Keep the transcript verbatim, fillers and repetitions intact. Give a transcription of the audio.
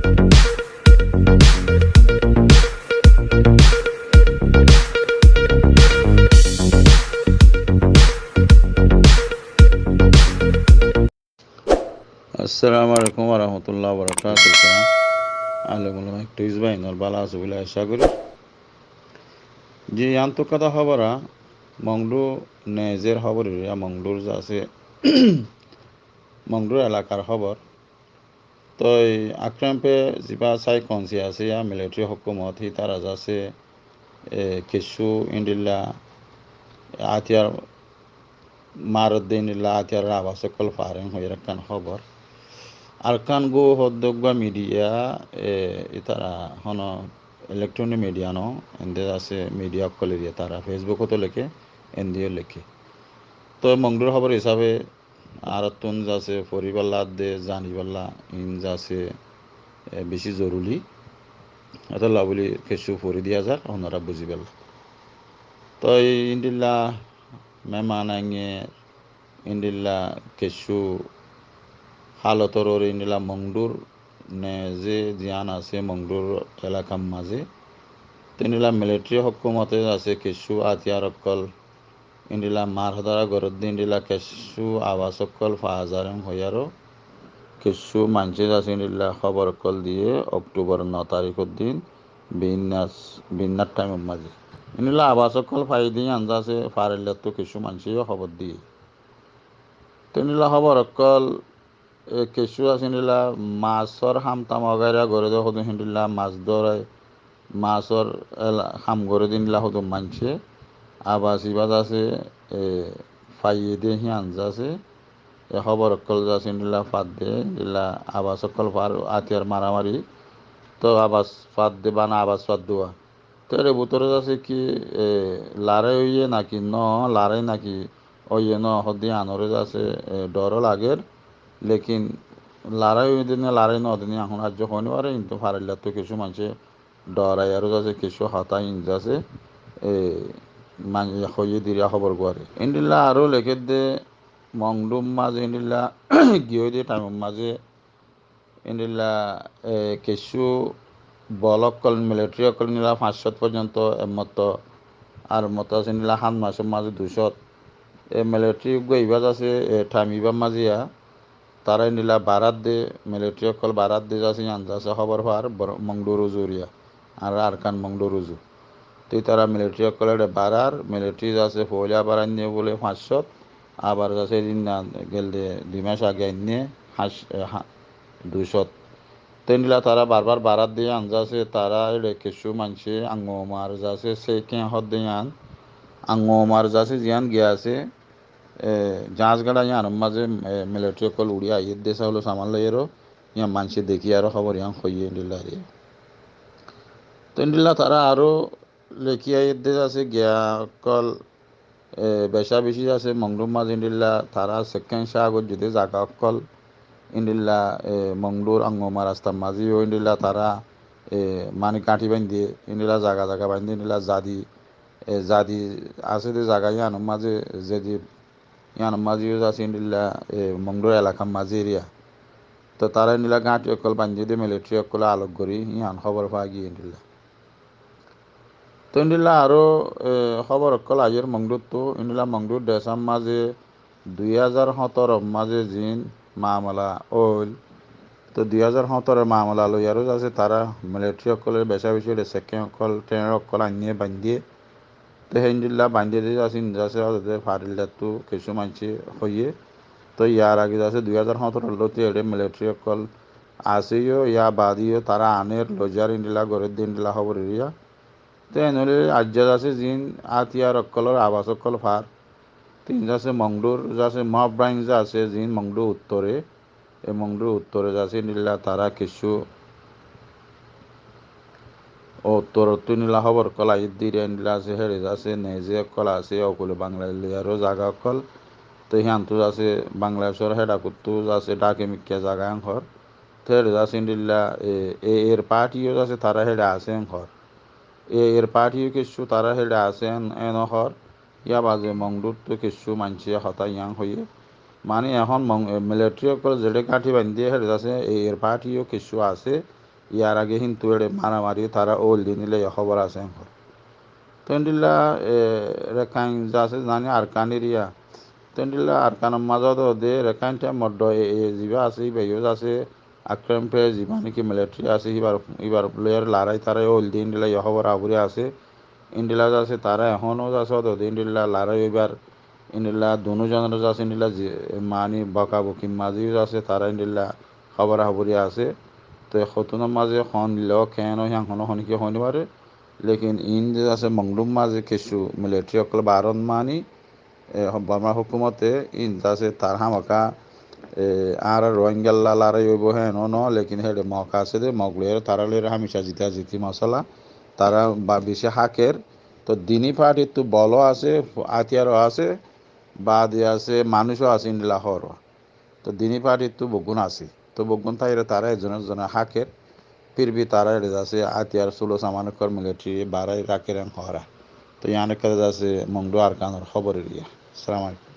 Assalamu alaikum warahmatullahi wabarakatuh. Alim ulama, activist bái ókkol bála asó bóli acá gorí. Ji, yián to hotá hóbor, Mongdu nezor hóbor, ira Mongdur zasé, Mongdur elakar hóbor. Toi Akram pe ziba sai konsi asé ya military hókumot, hítara zasé, e, kessú endilla átiyar maredde, endilla átiyar abas ókkol farer hoiyére ekkán hóbor. Ar ekkán gó hoddé uggwá media, e, ítara hono electronic media no, ende zasé media ókkol ere tara Facebook ot leké, endiyó leké. Toi Mongdur hóbor hísabe añárattún zasé foribálla de zanibálla in zasé, e, beci zoruri. Etolla bóli kessú fori diya zar, onora buzibálla. Toi endilla meman ainge endilla kessú halotor ore endilla Mongdur neze ziyán asé Mongdur elakar mazé. Toi endilla military hókumote zasé kessú átiyar ókkol endilla mar hodara gorédde endilla kessú abas ókkol fa zar hoiyére kessú maincé zasé endilla hóbor ókkol diyé October no tarikor din binnar, binnar thaimor mazé. Endilla abas ókkol faiyé de yián zasé farellattú kessú maincé yó hóbor diyé. Toi endilla hóbor ókkol, e, kessú asé endilla masor ham tam wagaira goré de hodún endilla mas dórai, masor ela-, ham goré de endilla hodún maincé. Abas ibá zasé, e, faiyé de yián zasé, e, hóbor ókkol zasé endilla fadde, endilla abas ókkol far átiyar maramari. Toi abas fadde bana abas fadde wa. Toi ere bútore zasé ki, e, larái óiye naki no, larái naki óiye no, hodde yián ore zasé, e, dóro lager. Lekin larái óiye de ne, larái no de ne, ehón ajjó hoi no fare, kintu farellattú kessú maincé dórai aró zasé, kessú hotá in zasé, e, man-, hoiyé de ira hóbor guare. Endilla aró lekédde Mongdur mazé endilla giyé de thaimor mazé endilla, e, kessú bol ókkol, military ókkol endilla fañs cót foijjonto, e, motto, ar motto asé endilla hát masor mazé dui cót. E, military uggwá ibá zasé, e, thaim ibár mazé ya, tara endilla barat de, military ókkol barat de zasé, yián zasé hóbor far, bor-, Mongdur uzu ere ya, ar Arkan Mongdur uzu. Toi tara military ókkol ere barar, military zasé foila barat de bóle fañs cót, abar zasé dinna gelde dui mas age ainné háñ-, e, há-, dui cót. Toi endilla tara barbar barat de yián zasé, tara ere kessú maincé Angomar zasé, seken hodde yián. Angomar zasé ziyán giya asé, e, jahaz gada yián mazé, e, military ókkol uri aiyé de saolo saman loiyére, yián maincé dekí aró hóbor yián hoiyé endilla re. Toi endilla tara aró lekí aiyé de zasé giya ókkol, e, beca beci zasé Mongdur mazé endilla tara seken cá goijjé de zaga ókkol endilla, e, Mongdur Angoma rastar mazé yó endilla tara, e, mani gáñthi baindé, endilla zaga zaga baindé, endilla zadi, e, zadi asé de zaga yián mazé zedi yián mazé yó zasé endilla, e, Mongdur elakar mazé ere ya. Toi tara endilla gáñthi ókkol baindé de military ókkol alok gorí yián hóbor fa giyé endilla. Toi endilla aró, e, hóbor ókkol aiyér Mongdurttu, endilla Mongdur decár mazé dui házar hóñtoro mazé zin mamela óil. Toi dui házar hóñtoro mamela loi aró zasé tara military ókkol beca beci ere seken ókkol, trainer ókkol ainné baindé. Toi hé endilla baindé de zasé, zasé, zasé, farellattú kessú maincé hoiyé. Toi yar age zasé dui házar hóñtoro lóti ere military ókkol asé yó, ya bade yó tara aner loizar endilla gorédde endilla hóbor ere ya. Toi en óile aijja zasé zin átiyar ókkolor abas ókkol far. Toi zasé Mongdur, zasé Mob Range zasé zin Mongdur uttore. E Mongdur uttore zasé endilla tara kessú uttorottú endilla hóbor ókkol aiyér de endilla asé, héçe zasé neze ókkol asé, ókkole Bangla loi aró zaga ókkol. Toi híyantu zasé Bangladecor héçakuttú zasé Dhake Mikka zaga en hoór. Toi héçe zasé endilla, e, e, er party yó zasé tara héçe asé en hoór. E, er party yó kessú tara héçe asé en, en hoór. Yá bade Mongdurttu kessú maincé hotá yián hoiyé. Mani ehón Mong-, e, military ókkol zeçé gáñthi baindé héçe zasé, e, er party yó kessú asé. Yar age hintu ere maramari tara óil din dilla yó hóbor asé en hor. Toi endilla, e, Rakhine zasé zani Arakan eriya. Toi endilla Arakanor mazé de Rakhine te moddo e, e, ziba asé, iba yó zasé, Akrem pe ziba niki military asé, ibar, ibar loi larai tara óil din dilla yó hóbor haburi asé. Endilla zasé tara ehóno zasé de endilla larai ibar, endilla dunu zonor zasé endilla zi-, mani bokaboki mazé zasé tara endilla hóbor haburi asé. Toi hotunor mazé hon lo keno hiyan hono honi ki honi bare. Lekin in zasé Mongdur mazé kessú military okkol baron mani, e, Bormar hókumote in zasé tar hámaka, e, añára Rohingya lla larai óibo hé no no, lekin héçe Mog asé de, Mog loi tara loi hamica zita ziti mosala, tara ba beci háker. To dini party ttu bolo asé, átiyaro asé, bade asé, manúico asé, endilla hor. To dini party ttu beggún asé. To beggún táire tara ezone ezone háker. Fir bhi tara ere zasé átiyar sulo saman okkol military barai raker en hora. To iyan ekkán zasé Mongdu Arakanor hóbor eriya. Assalamu alaikum.